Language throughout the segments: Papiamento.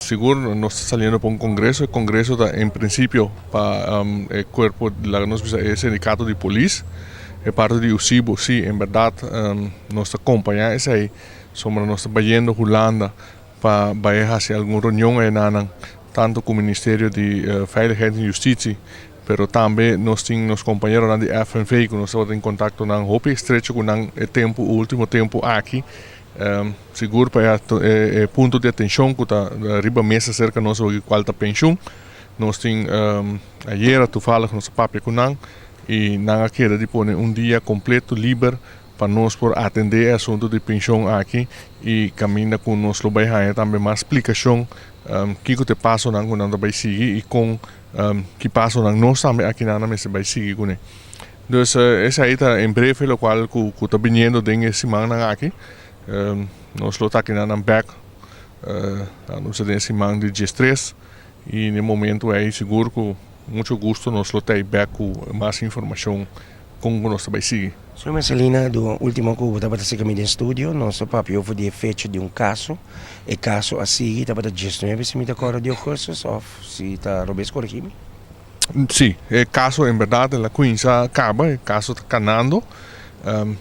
Sigur nos ta saliendo pa un congreso, e congreso ta en principio pa e cuerpo, laga nos bisa e sindicato di polis, e parti di USIBO si en berdad nos ta compaña esey, sombra nos ta bayendo Hulanda pa bay haci algun reunion enanan tanto cu Ministerio di Veiligheid en Justitie, pero tambe nos tin nos compañeronan di FNV cu nos tabata den contactonan hopi estrecho cu nan e tempo ultimo tempo aki. Sigur pa e punto di atencion cu ta riba mesa cerca nos awo cual ta pensioen. Nos tin ayera toevallig nos a papia cu nan y nan a keda di pone un dia completo liber pa nos por atende e asunto di pensioen aki y caminda cu nos lo bay haya tambe mas splicacion kico ta e pasonan cu nan ta bay sigui y con ki pasonan nos tambe aki nan a mester bay sigui cune. Dus esei ta en breve locual cu ta biniendo den e simannan aki. Nos lo ta keda nan bek nos ta den e siman di diestres y na e momento ei sigur cu mucho gusto nos lo ta ei bek cu mas informacion con cu nos ta bay sigui. Señor Mercelina, du ultimo cu bo tabata seca mi den studio, nos a papia over di e fecha di un caso. E caso a sigui tabata diesnuebe si mi ta acorda di augustus of si ta robes coregi mi. Sí, e caso en berdad el a cuminsa caba, e caso ta canando,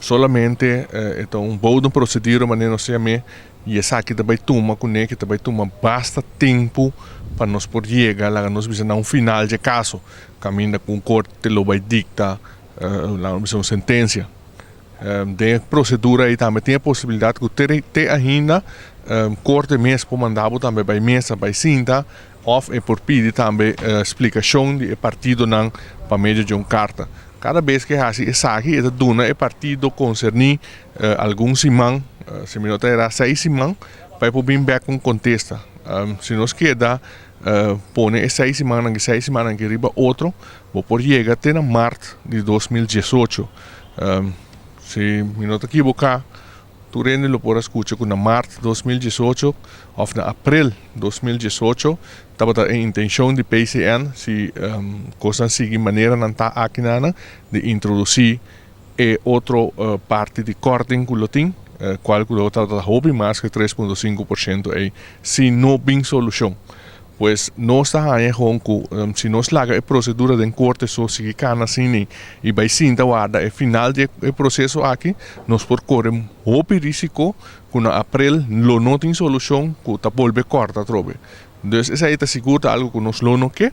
solamente e ta un bodem procedura manera nos ta yam'é y esaki ta bay tuma cune ke ta bay tuma basta tempo pa nos por yega laga nos bisa na un final dje caso caminda cu un corte lo bay dicta laga nos bisa un sentencia. Den e procedura ey tambe tin e posibilidad cu te ainda corte mes por manda bo tambe bay mesa bay sinta. Òf e por pidi tambe splikashon di e partidonan pa medio di un karta. Kada bes ku e hasi esaki e ta duna e partido konserní algun siman, si mi no ta erá seis siman, pa e por bin bèk ku un kontesta. Si nos keda pone e seis simannan aki seis simannan aki riba otro, bo por yega te na mart di 2018. Si mi no ta kiboká. Tur hende lo por a skucha ku na mart 2018 òf na aprel 2018 tabata e intenshon di PCN, si kosnan sigui manera nan ta aki nan, di introdusí e otro parti di kòrting ku lo tin, kual ku lo tabata hopi mas ku e 3.5% ei si no bin solushon. Pues nos ta haña gewoon ku si nos laga e prosedura den korte so sigui kana asini i bai sinta warda e final di e proseso aki, nos por kore hopi risiko ku na aprel lo no tin solushon ku ta bolbe kòrta atrobe. Dus esei ta sigur ta algu ku nos lo no ke.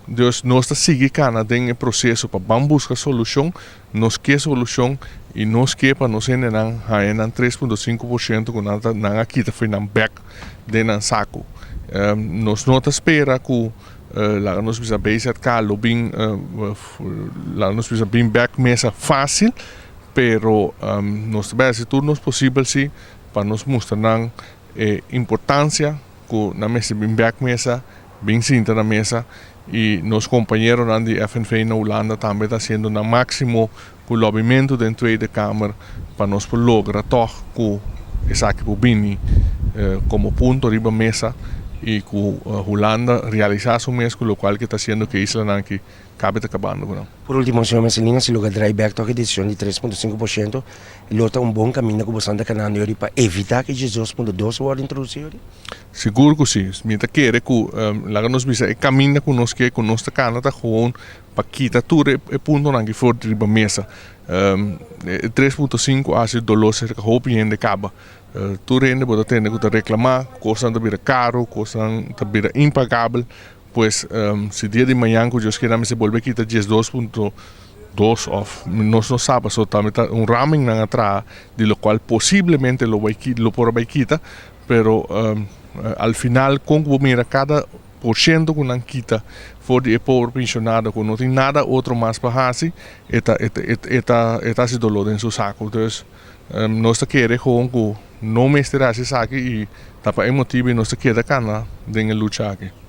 Dus nos ta sigui kana den e proseso pa ban buska solushon. Nos ke solushon i nos ke pa nos hendenan haña nan 3.5% ku nan ta nan a kita for nan bèk den nan saku. Nos no ta spera ku laga nos bisa BZK lo bin laga nos bisa bin bèk mesa fásil, pero nos ta bai hasi tur nos posibel si pa nos mustra nan e importansia ku nan mester bin bèk mesa, bin sinta na mesa i nos kompañeronan di FNV na Hulanda tambe ta hasiendo nan máksimo ku lòbimentu den Tweede Kamer pa nos por logra tòg ku esaki por bini komo punto riba mesa i ku Hulanda realisá su mes ku lokual ke ta hasiendo ku e islanan aki kabe ta kabando ku nan. Por ultimo, señor Mercelina, si logra drai bek tòg e desishon di 3.5% lo ta un bon kaminda ku boso ta kanando yori pa evitá ku e 12.2 wòrdu introdusí yori? Sigur ku si. Mi ta kere ku laga nos bisa e kaminda ku nos ke ku nos ta kana ta gewoon pa kita tur e puntonan aki for di riba mesa. E 3.5 a hasi doló serka hopi hende kaba. Tur hende bo ta tende ku ta reklamá, kosnan ta bira karu, kosnan ta bira impagabel. Pues si dia di mañan ku Dios kere nan mester bolbe kita 12.2 òf nos no sa pasobra tambe ta un raming nan a traha di lokual posiblemente lo bai lo por a bai kita pero al final kon ku bo mira kada por shento ku nan kita for di e pober penshonado ku no tin nada otro mas pa hasi e ta e ta e ta hasi doló den su saku dus nos ta kere gewoon ku no mester hasi esaki i ta pa e motibu nos ta keda kana den e lucha aki.